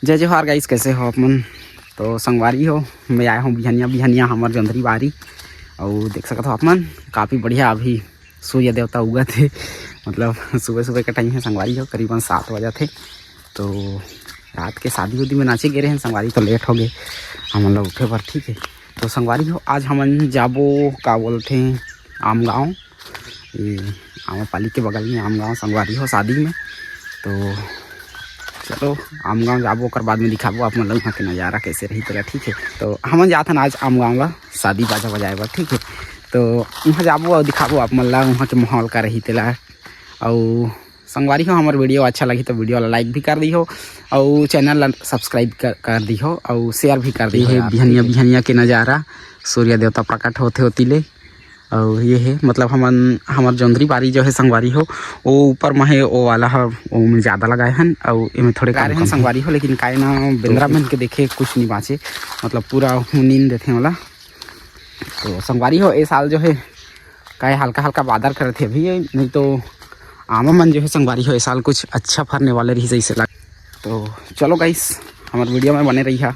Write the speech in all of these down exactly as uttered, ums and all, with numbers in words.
जय जोहार गाइस, कैसे हो आप मन? तो संगवारी हो, मैं आए हूँ बिहनिया बिहनिया हमर जोंधरी बारी। अउ देख सकत हो आप मन, काफ़ी बढ़िया अभी सूर्य देवता उगत हे। मतलब सुबह सुबह के टाइम है संगवारी हो, करीबन सात बजत हे। तो रात के शादी उदी में नाचे गे रहे हैं संगवारी, तो लेट हो गए हमन ला उठे बर, ठीक है। तो संगवारी हो, आज हमन जाबो, का बोलथे, आमगांव, ये आमापाली के बगल में आमगांव संगवारी हो शादी में। तो चलो आमगांव जाबो, ओकर बाद में दिखाबो आप मन ला वहाँ के नज़ारा कैसे रही तेला, ठीक है। तो हमन जाथन आज आमगांव ला शादी बाजा बजाए बर, ठीक है। तो वहाँ जाबो और दिखाबो आप मन ला वहाँ के माहौल का रही तेला। अउ संगवारी हो, हमर वीडियो अच्छा लगी तो वीडियो ला लाइक भी कर दिहो, अउ चैनल ला सब्सक्राइब कर, कर दिहो, अउ शेयर भी कर दिहो। ये बिहनिया बिहनिया के नज़ारा, सूर्य देवता प्रकट होते होती ले। अउ ये है, मतलब हमन, हमर जोंधरी बारी जो है संगवारी हो, वो ऊपर में है, वो वाला है, वो में ज़्यादा लगाए हन, अउ एमे थोड़े कम कम है। संगवारी हो, लेकिन काय ना, बेंदरा मन के देखे कुछ नहीं बाँचे, मतलब पूरा हुनिन देथे वाला। तो संगवारी हो, ए साल जो है काय हल्का हल्का बादर करत हे अभी, नहीं तो आमा मन जो है संगवारी हो, ए साल कुछ अच्छा फरने वाले रही जैसे लग। तो चलो गाइस, हमर वीडियो में बने रहिहा,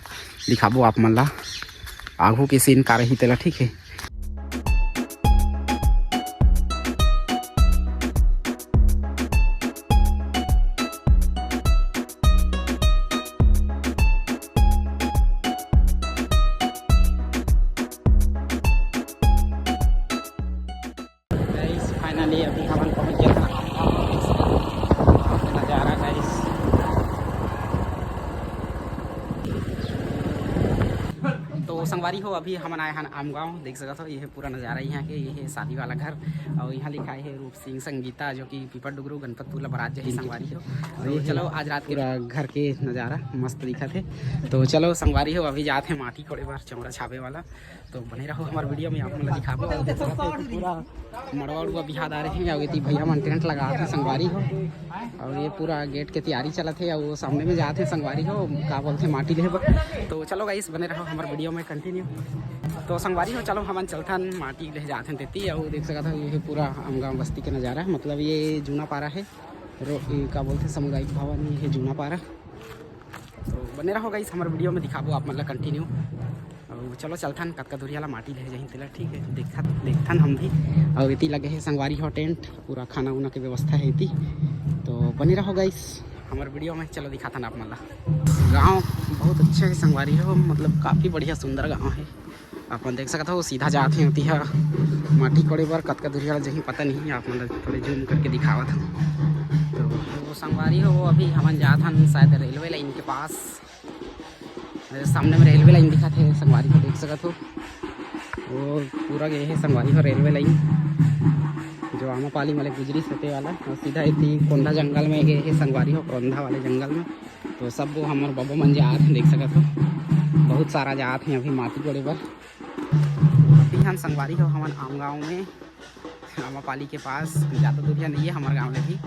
दिखाबो आप मन ला आगू के सीन का रही तेला, ठीक है। गाइस, finally अभी हमन पहुंच गए हैं आमगांव। नज़ारा गाइस। तो संगवारी हो, अभी हमन आए हन आमगांव, देख सकत हो, ये है पूरा नज़ारा यहाँ के, ये है शादी वाला घर। और यहाँ लिखा है रूप सिंह संगीता, जो कि पीपर डुगरू गणपतपुर ला बरात जाही संगवारी हो। तो चलो, आज रात के पूरा घर के नज़ारा मस्त दिखत है। तो चलो संगवारी हो, अभी जात है माटी कोड़े बर चौरा छापे वाला। तो बने रहो हमर वीडियो में, आप मन ला दिखाबो। पूरा मड़वा उड़वा बिहार आ रहे हैं, अउ एती भैया मन टेंट लगा थे संगवारी हो। अउ ये पूरा गेट के तैयारी चलत हे, अउ वो सामने में जात हे संगवारी हो, का बोलथे, माटी लेहे बर। तो चलो गाइस, बने रहो हमर वीडियो में कंटिन्यू। तो संगवारी हो, चलो हमन चलथन माटी ले जाथन तेती। अउ देख सकत हो, ये पूरा आमगांव बस्ती के नज़ारा, मतलब ये जूना पारा है, रो-, ये का बोलथे, सामुदायिक भवन, ये है जूना पारा। तो बने रहो गाइस, हमर वीडियो में दिखाबो आप मन ला कंटिन्यू। अउ चलो चलथन, कतका दूरिया ला माटी ले जाही तेला, ठीक है। देखत, देखथन हम भी। अउ एती लगे हे संगवारी हो टेंट, पूरा खाना उना के व्यवस्था है एती। तो बने रहो गाइस हमर वीडियो में। चलो दिखाथन आप मन ला। गाँव बहुत अच्छा है संगवारी हो, मतलब काफ़ी बढ़िया सुंदर गाँव है। आप मन देख सकत हो, सीधा जात हे ओती ह माटी कोड़े बर। कतका दूरिया ला जही पता नहीं, आप मन ला थोड़े जूम करके दिखावत हन। तो, तो संगवारी हो, अभी हमन जात हन शायद रेलवे लाइन के पास। अरे, सामने में रेलवे लाइन दिखत हे संगवारी हो, देख सकत हो, वो पूरा गए हे संगवारी हो रेलवे लाइन, जो आमापाली वाले गुजरी सते वाला, और सीधा एती कोंधा जंगल में गए हे संगवारी हो, कोंधा वाले जंगल में। तो सब वो हमर बबा मन जात हे, देख सकत हो, बहुत सारा जात हे अभी माटी कोड़े बर। अभी हम संगवारी हो, हमन आमगांव में, आमापाली के पास, ज़्यादा दूरिया नहीं है हमर गाँव ले भी,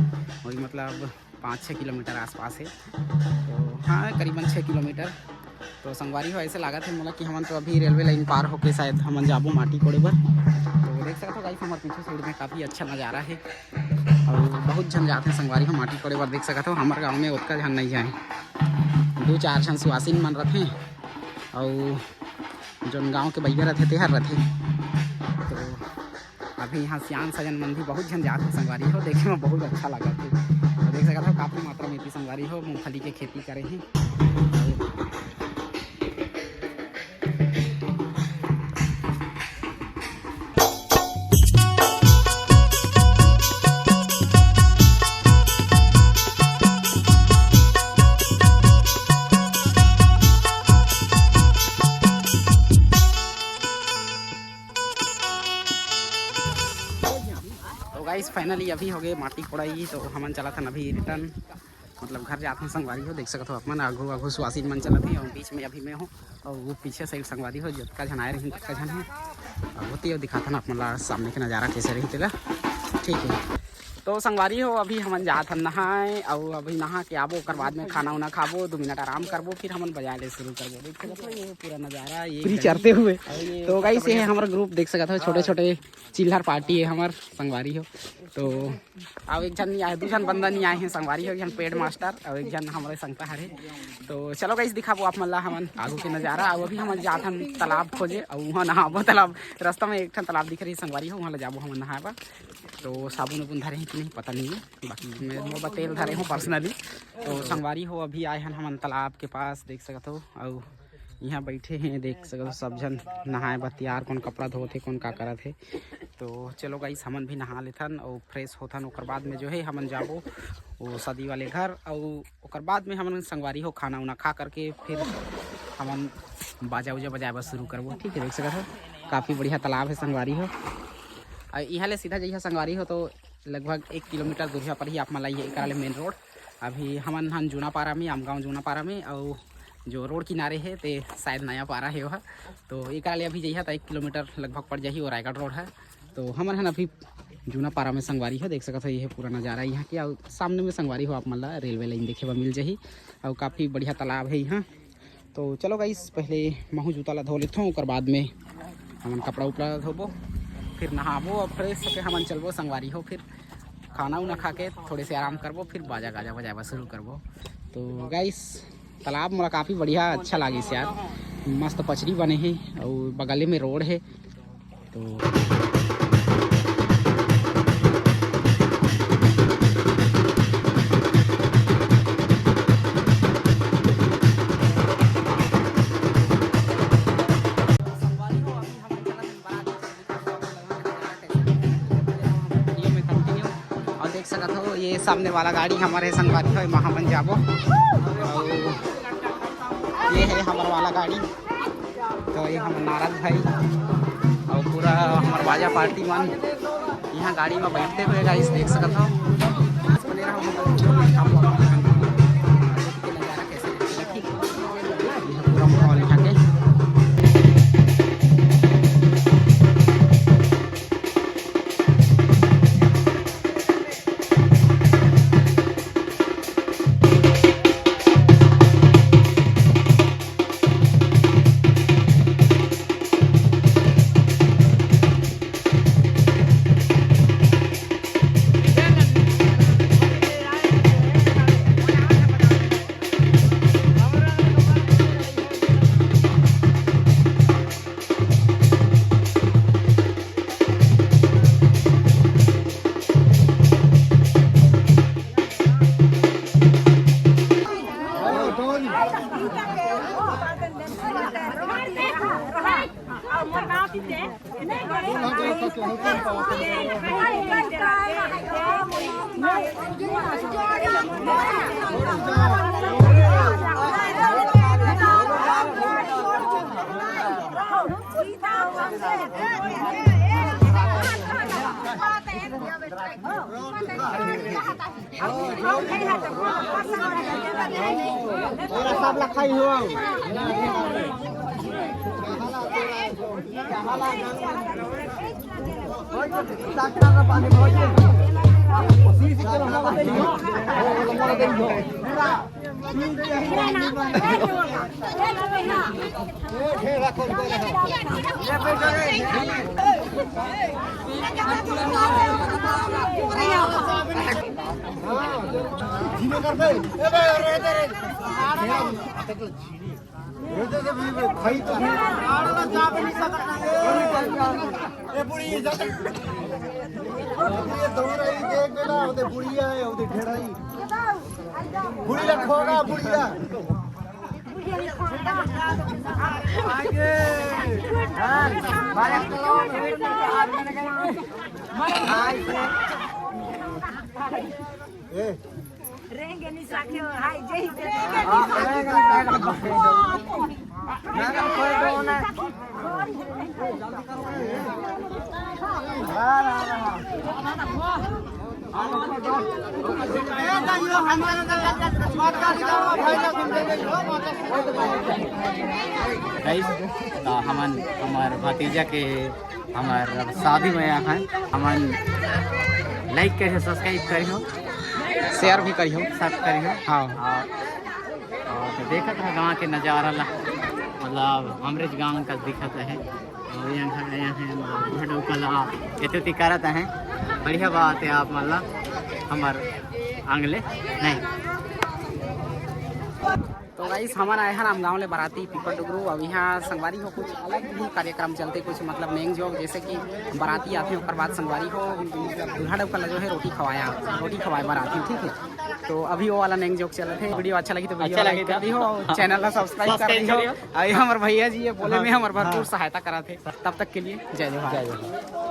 वही मतलब पाँच छः किलोमीटर आसपास है। तो हाँ, करीबन छः किलोमीटर। तो संगवारी हो, ऐसे लागत है मोला कि हमन तो अभी रेलवे लाइन पार होके शायद हमन जाबो माटी कोड़े बर। तो देख सकत हो गाइस, हमर पीछे साइड में काफ़ी अच्छा नज़ारा है और बहुत झन जाथे संगवारी हो माटी कोड़े बर। देख सकत हो, हमर गाँव में ओतका झन नहीं जाए, दो चार झन सुवासिन मन रथे और जोन गाँव के भैया रथे तेहर रथे। तो अभी यहाँ सियान सजन मन भी बहुत झन जात हे संगवारी हो, देखे में बहुत अच्छा लागत हे। तो देख सकत हो, काफ़ी मात्रा में एती संगवारी हो मूंगफली के खेती करे हे। तो गाइस, फाइनली अभी हो गए माटी कोड़ाई, तो हमन चलत हन अभी रिटर्न, मतलब घर जात हन संगवारी हो। देख सकत हो आप मन, आगू आगू सुवासिन मन चलत हे और बीच में अभी मैं हूँ और वो पीछे साइड संगवारी हो, जतका झन आए रहिन ततका झन हे। और होती हो दिखाथन आप मन ला सामने के नज़ारा कैसे रही तेला, ठीक है। तो संगवारी हो, अभी हमन जात हन नहाए, अउ अभी नहा के आबो, ओकर बाद में खाना उना खाबो, दो मिनट आराम करबो, फिर हमन बजाए ले शुरू करबो। देख सकत हो, ये पूरा नज़ारा, ये पूरी गली चरते हुए। और ये तो गाइस, ये हमर ग्रुप देख सकत हो, छोटे छोटे चिल्लर पार्टी है हमर संगवारी हो। तो अब एक झन नहीं आए, दू झन बंदा नहीं आए हैं संगवारी हो, एक झन पेड मास्टर और एक झन हमारे संगता हरे। तो चलो गाइस, दिखाबो आप मन ला हमन आगू के नजारा। अब अभी हमन जात हन तालाब खोजे, और वहाँ नहाबो तालाब। रास्ता में एक ठन तालाब दिख रही संगवारी हो, वहाँ ला जाबो हमन नहाए बर। तो साबुन उबुन धरे हैं कि नहीं पता नहीं है, बाकी मैं मोर बर तेल धरे हूँ पर्सनली। तो संगवारी हो, अभी आए हन हमन तालाब के पास, देख सकत हो। और यहाँ बैठे हैं, देख सकत हो, सब झन नहाए बर तैयार, कौन कपड़ा धोत हे, कौन का करत हे। तो चलो गाइस, हमन भी नहा लेथन और फ्रेश होथन, ओकर बाद में जो है हमन जाबो वो सदी वाले घर, और ओकर बाद में हमन संगवारी हो खाना उना खा करके फिर हमन बाजा उजा बजाए बर शुरू करबो। ठीक है, देख सकत हो, काफ़ी बढ़िया तालाब है संगवारी हो। और यहाँ ले सीधा जइहा संगवारी हो तो लगभग एक किलोमीटर दूरिया पर ही आप मन ला ये एकरा ले मेन रोड। अभी हमन हन जूना पारा में, आमगांव जूना पारा में, और जो रोड किनारे है ते शायद नया पारा है वह। तो एकरा ले अभी जइहा तो एक किलोमीटर लगभग पड़ जाही, वो रायगढ़ रोड है। तो हमन हन अभी जूना पारा में संगवारी हो, देख सकत हो, ये है पूरा नज़ारा यहाँ के। और सामने में संगवारी हो आप मन ला रेलवे लाइन देखे बर मिल जाही, और काफ़ी बढ़िया तालाब है यहाँ। तो चलो गाइस, पहले महू जूता ला धो लेथों, ओकर बाद में हमन कपड़ा उपड़ा ला धोबो, फिर नहाबो और फ्रेश होके हमन चलबो संगवारी हो। फिर खाना उना खा के थोड़े से आराम करबो, फिर बाजा गाजा बजाए बर शुरू करबो। तो गाइस, तालाब मोला काफ़ी बढ़िया अच्छा लागिस यार, मस्त पचरी बने हे और बगले में रोड है। तो और देख सकत हो, ये सामने वाला गाड़ी हमारे संगवारी हो, वहाँ बन जाबो। और ये है हमारे वाला गाड़ी, तो ये हम नारद भाई और पूरा हमारे बाजा पार्टी मन यहाँ गाड़ी में बैठते हुए गाइस देख सकत हो। ये पूरा माहौल यहाँ के। ए बुढ़ी, इज्जत। ये दौड़ रही, देख बेटा, उधर बुढ़िया है, उधर ढेर रही। बुढ़ी रखोगा, बुढ़िया। ए, रेंगे नहीं साखे हो, हाय, जय जय। गाइस, तो हमन हमार भतीजा के हमार शादी में यहाँ है, हमन like करियो, subscribe करियो, share भी करियो। Share करियो। हाँ। और, और देखत रहा गाँव के नज़ारा ला, मतलब हमरेच गाँव का दिखत है। और यहाँ, यहाँ है, मतलब, भडौका ला एती ओती करत है। बढ़िया बात है, आप मन ला हमर आंगले नहीं। तो गाइस, हमन आए हन रामगांव ले बराती पीपर डुगरू। अब यहाँ संगवारी हो कुछ अलग ही कार्यक्रम चलथे, कुछ मतलब नेंग जोग, जैसे कि बराती आथे, ओकर बाद संगवारी हो दूल्हा डौका ला जो है रोटी खवाया, रोटी खवाए बराती, ठीक है। तो अभी वो वाला नेंग जोग चलत हे। वीडियो अच्छा लगी तो वीडियो अच्छा like कर दिहो, चैनल ला सब्सक्राइब कर दिहो। अभी हमर भैया जी ये बोले में हमर भरपूर सहायता करत हे। तब तक के लिए जय जोहार।